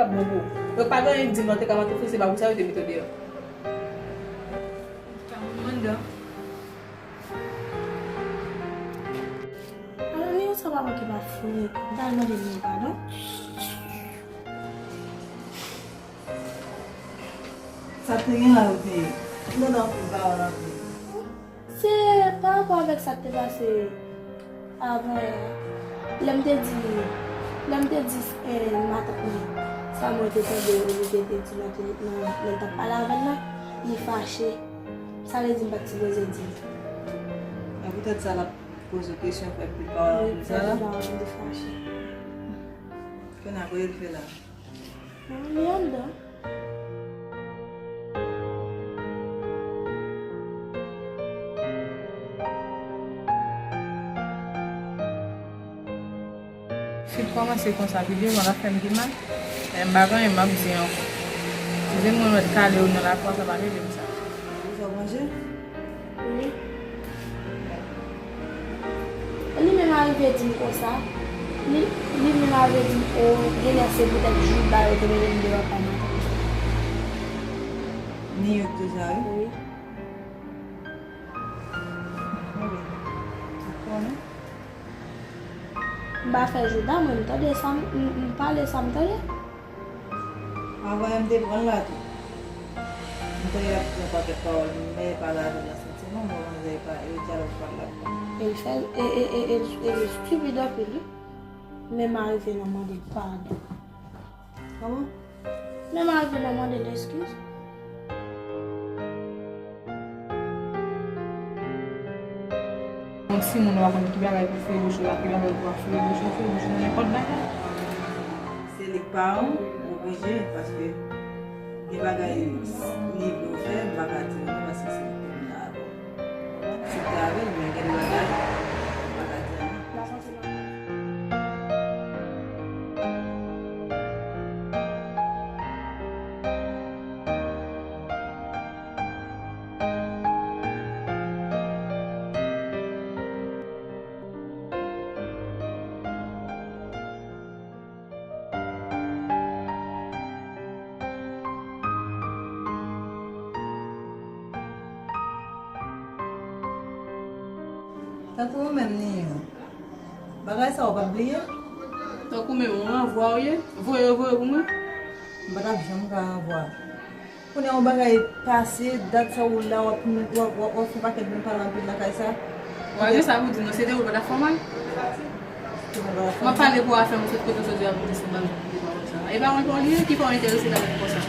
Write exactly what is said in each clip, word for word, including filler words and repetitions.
P ap bon pou ou. Donk, pa gen anyen k di m nan, te ka mete w fou, se pa pou sa yo te mete w deyò. Mwen anndan. Alò, Niyou, sa pa mwen ki pa fou, m t al mande Niyou padon. Sa te gen la, yo te. M tande anpil pawòl anpil. Se pa rapò avèk sa k te pase avan yè a. Lè m te di, lè m te di, eh, matant mwen, sa mwen te tande Olivier te di nan tele-, nan, lè l t ap pale avè l la, li fache. Sa vle di m pa t sipoze di l. E poutèt sa l ap poze w kesyon, fè pil pawòl anpil sa la? Wi, fè pil pawòl, m te fache. Kounye a, kote l fè la? Li anndan. Si l kòmanse konsa, pi devan l ap fè m pi mal. Men m pa gen anyen m ap di ankò. Si se mwen mèt kale w nan lakou a, sa pa rive m sa. Ou fè manje? Wi. Li menm arive di m konsa. Li, li menm arive di m, o, genlè se poutèt jouda yo te mete m deyò kay matant. Ni yo te sa, wi. Wi. Wi. Ou konnen? M pa fè jouda, mwen, m tande sa m, m, m pale sa m tande. Avan yè m te pran l la tou. M tande l ap di yon pakèt pawòl, men e pa lave nan santiman, mwen manzè e pa, e dyalòg pa t la. E l fè l, e, e, e, e, e l estipid anpil, wi. Men m arive nan mande l padon. Kòman? Men m arive nan mande l eskiz. Yon timoun w pa konn ki bagay pou foure bouch ou la, ki bagay pou w ap foure bouch ou, foure bouch ou nan nenpòt bagay. Se li k pa ou, oblije, paske gen bagay li vle w fè, m pa ka di w non, paske se li k te vin la avè w. Si w te avè l, men gen de bagay, m pa ka di anyen. Tankou ou menm, Niyou, bagay sa ou p ap bliye? Tankou menm, ou ranvwa ou ye? Voye, voye pou mwen. M pa t ap janm ka ranvwa. Kounye a yon bagay pase, dat sa ou la, w ap, w ap, w ap, w ap fè pakèt moun pale anpil lakay sa. Ou pa gen sa pou di non, se de ou l pa t ap fè w mal? M ap pale pou afè m, sot kote w sot, w ap desann nan pale pawòl sa. E pa mwen pawòl li ye, ki fè w enterese nan moun konsa?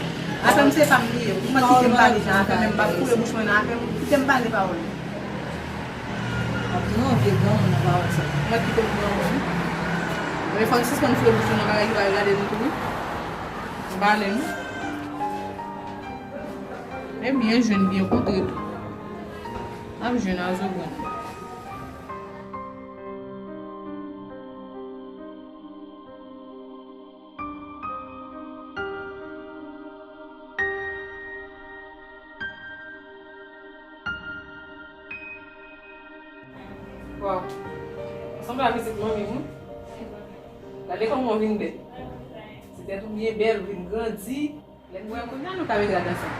Afè m se pa m li ye. Ou mèt kite m pale jan afè m, m p ap foure bouch mwen nan afè m. Kite m pale pawòl. Ap di non, vye granmoun nan pawòl sa. Ou mèt kite m granmoun. Men fò n sispann foure bouch nou nan bagay ki pa regade nou tou wi. M pale non. E byen jwenn, byen kontre tou. N ap jwenn a zo grenn. Waw. Sanble a pitit manmi m wi. Gade kòman w vin bèl. Ti tèt ou byen bèl, ou vin grandi. Lè n wè kounye a nou ka met rad ansanm.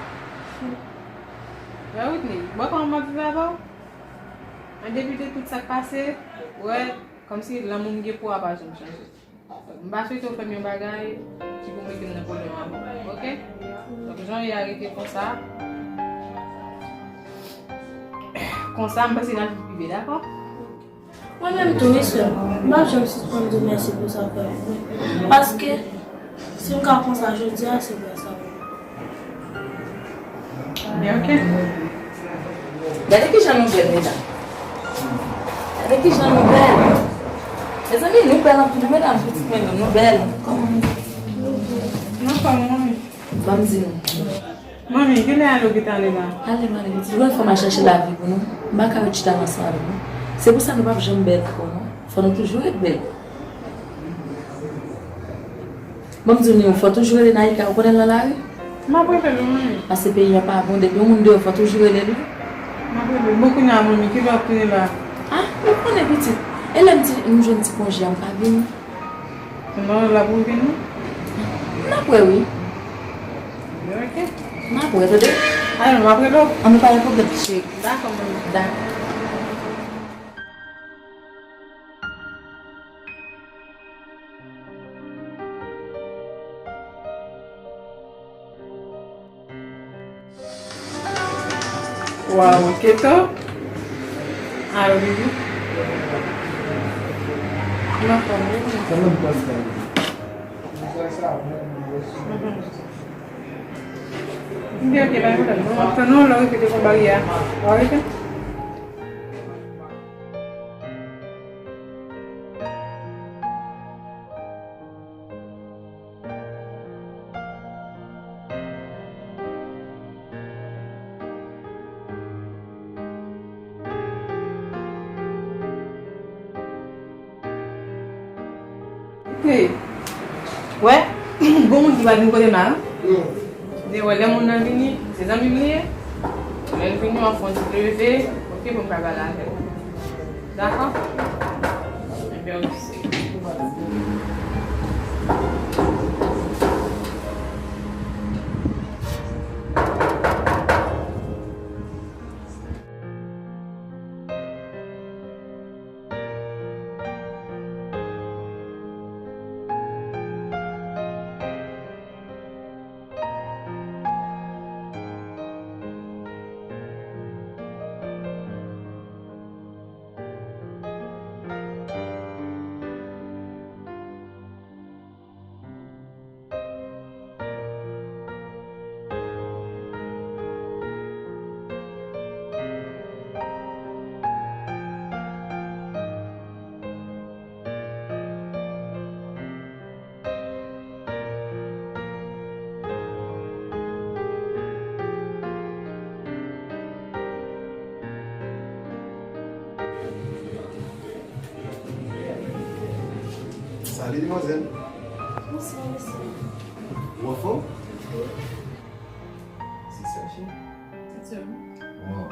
Wè Whitney, wè kòman m ap viv avè w? An depi de tout sa k pase, wè, kòmsi lanmou m gen pou w a pa janm chanje. M pa swete w fè m yon bagay ki pou mete m nan pwoblèm avè w, oke? Donk, jan w ye a rete konsa. Konsa, m panse n ap viv pi byen, dakò? Mwen menm tou, wi, sè m, m p ap janm sispann di w mèsi pou sa w fè pou mwen. Paske, si m ka konsa jodi a, se gras a ou. Men oke. Gade kijan nou bèl, medam. Gade kijan nou bèl. Mezanmi, nou bèl anpil, medam, pitit mwen, nou bèl. Kòman nou? Nou anfòm, manmi. Ban m di nou. Manmi, kilè ale w gentan ale la? Ale, m ale, pitit. Ou konn fò m al chache lavi pou nou. M pa ka ret chita ansanm avèk nou. Se pou sa nou p ap janm bèl ankò, non. Fò nou toujou ret bèl. Ban m di w, Niyou, fò toujou rele Naïka, ou konnen l nan lari? M ap rele l wi, manmi. Paske peyi a pa bon, depi yon moun deyò, fò toujou rele l wi. M ap rele l. Bon, kounye a, manmi, kilè w ap tounen la? Ah, ou konnen, pitit. E lè m ti, m jwenn ti konje a, m pa vini. Se nan la pou w vini? M Apre wi. Ok. N ap wè, tande. Alò, m ap rele w. An nou pale pou gad cheri. Dakò, manmi. Dakò. Waw, Keto. Alo, Bibi. Kòman fòm ou? Mhm. Ok, ok, pa gen pwoblèm. Bon, m ap tann ou, lè w rive devan baryè a. W a rete? Hey. Wè, gon moun ki pa vin kote m la, non? De wè, lè moun nan vini, se zanmi m li ye. Lè l vini, w ap fè yon ti leve, ok, pou m ka pale avè l. Dakò? Ebyen, ok. Salut, demoiselle. Bonsoir, monsieur. Ou anfòm? Wi. Se sa, cheri? Se sa. Wow.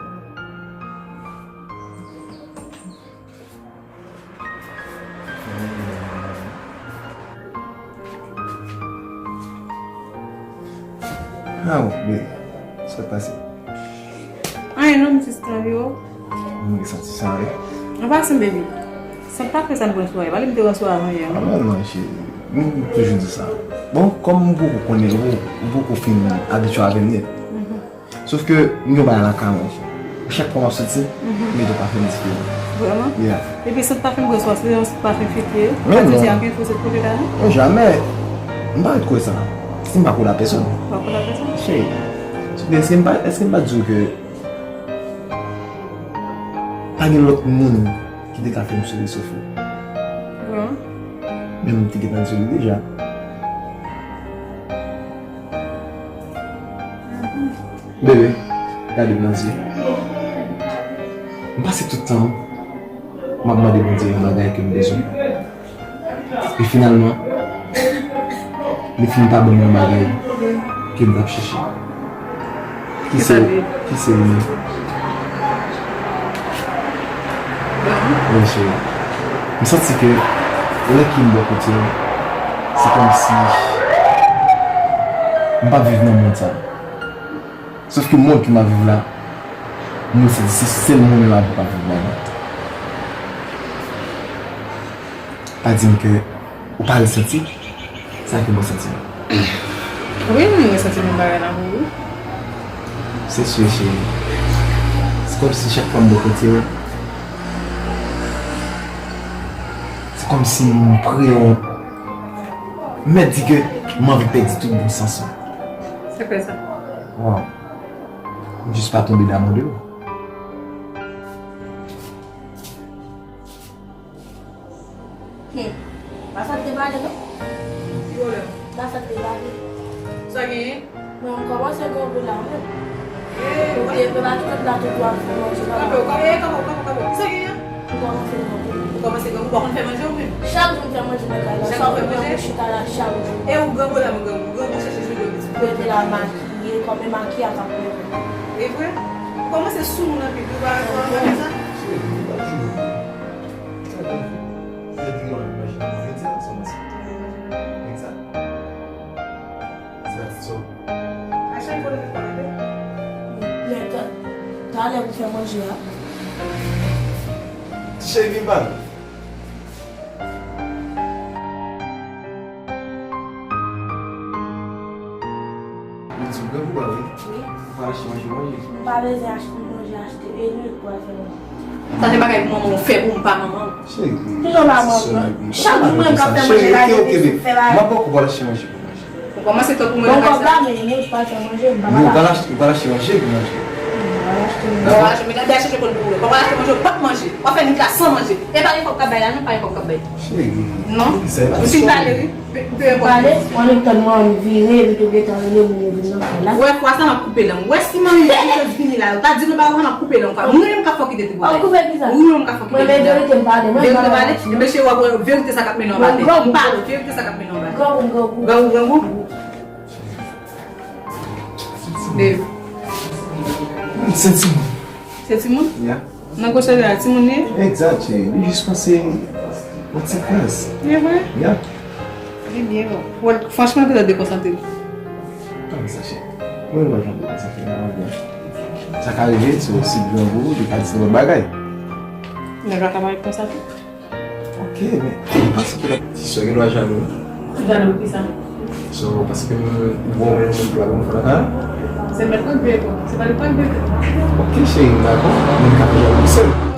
Ah, bon, baby. Sa k pase? Anyen non, m jis tann yo. M resanti sa, wi. An pasan, baby, sant pa fè sa n pran sou a, pale m te pran sou a avan yè. Ah, non, non, cheri. M toujou di sa. Bon, kòm m poko konnen, ou, ou poko fin abitye avè m nèt. Mhm. Sof ke m gen yon bagay lakay mwen. Chak fwa m ap soti, mhm, m mete yon pafen diferan. Vrèman? Yeah. Epi sant pafen m pran sou a, se yon sant pafen filtre? Men non. Sa vle di a gen fo se kote la, non? Non, jamè. M pa ret kwè sa. Si m pa koule a pèsòn. Pa koule a pèsòn? Cheri, souple, èske m pa, èske m pa di w ke pa gen lòt moun ki te ka fè m souri sof ou? Bon. Men m te gentan di w li deja. Bebe, gade m nan zye. M pase tout tan m ap mande Bondye yon bagay ke m bezwen. E finalman, li fin pa ban m yon bagay ke m t ap chèche. Ki se, ki se li menm? Wi, cheri. M santi ke lè ke m bò kote w, se kòmsi m p ap viv nan mond sa. Sof ke mond ke m ap viv la, mwen santi se sèl mwen menm avè w k ap viv ladan l. Pa di m ke ou pa resanti sa ke mwen santi la. Wi, mwen resanti menm bagay la pou ou. Se si, cheri. Se kòmsi chak fwa m bò kote w, se kòmsi m pre yon, m mèt di ke m anvi pèdi tout bon sans mwen. Se vre sa. Wow. M jis pa tonbe damou de ou. Hmm. Pa sa te pale, non? Ki pwoblèm? Pa sa te pale. Sa genyen? Mwen, m kòmanse grangou la, wi. Ou te, mwen pa kite m la tout dwa fè manje la. Kanpe, kanpe, kanpe, kanpe, kanpe. Kisa genyen? M kòmanse grangou. Ou kòmanse grangou, ou pa konn fè manje ou menm? Chak jou m fè manje nan kay la. Chak jou w fè manje? Chita la chak jou. E ou grangou la, mwen grangou. Grangou chèche jwenn yon pitit. Rete la makiye, kòm e makiya k ap leve. E vre? Ou kòmanse sou moun anpil, wi, pa rapò a manje sa? Cheri, ou pa jwe. Sa te fè? Ou te di mwen imajine mwen vin sa ansanm ansanm. Vin sa. Vin sa. Fè manje a. Cheri, vin pale. Ou di w gen pou ba wi. Ou pa achte manje pou manje. M pa bezwen achte manje, achte elik pou al fè manje. Sa se bagay pou manman w fè pou m pa manman w. Cheri. Kijan w pa manman? Chak jou mwen k ap fè manje la, depi fè bagay. M ap ba w kòb pou al achte manje pou manje. Ou kòmanse tankou mwen nan kay sa. Bon, kòb la, men, men, ou pral fè manje, m pa. Non, ou pral achte, ou pral achte manje pou manje. Bon, ou pral achte, men gade, achte chokòl pou ou. Ou pral achte manje, ou p ap manje. W ap fè nwit la san manje. E pa gen kòb k ap bay la, non, pa gen kòb k ap bay. Cheri. Non? Ou fin pale, wi. Pale, w annik tann mwen vire, epi tou gentan rele moun yo vin nan kay la. Wè, fwa sa m ap koupe lang. Wè, si manmi m vini la, ou ta di nou bagay, m ap koupe lang. Ou menm k ap fè w kite ti bagay. Ou koupe ki sa? Ou menm k ap fè w kite ti bagay. Mwen, men verite m pale, mwen, verite pale? Ebyen, cheri, w ap wè verite sa k ap mennen w batè. M pale, verite sa k ap mennen w batè. Grangou, grangou. Grangou, grangou. Babe. Se timoun. Se timoun? Yeah. Nan gwo cheve a, timoun li ye? Egzat, cheri. Li jis panse yon ti kras. E vre? Yeah. Li byen bon. Well, franchman, li gentan dekonsantre. Kòman sa, cheri? Mwen, mwen, jan dekonsantre nan avyòn. Sa ka rive, se osi grangou, li ka di lòt bagay. Men l pa ka parèt konsa tou. Ok, men m panse ke ti sè gen dwa jalou. Jalou pou kisa? So, paske m bon, men m gen dwa pou m fè lakay. Se mèt mwen k veye kò. Se pa li k pral veye kò. Ok, cheri, m dakò. Men m ka fè jalou pou sè m.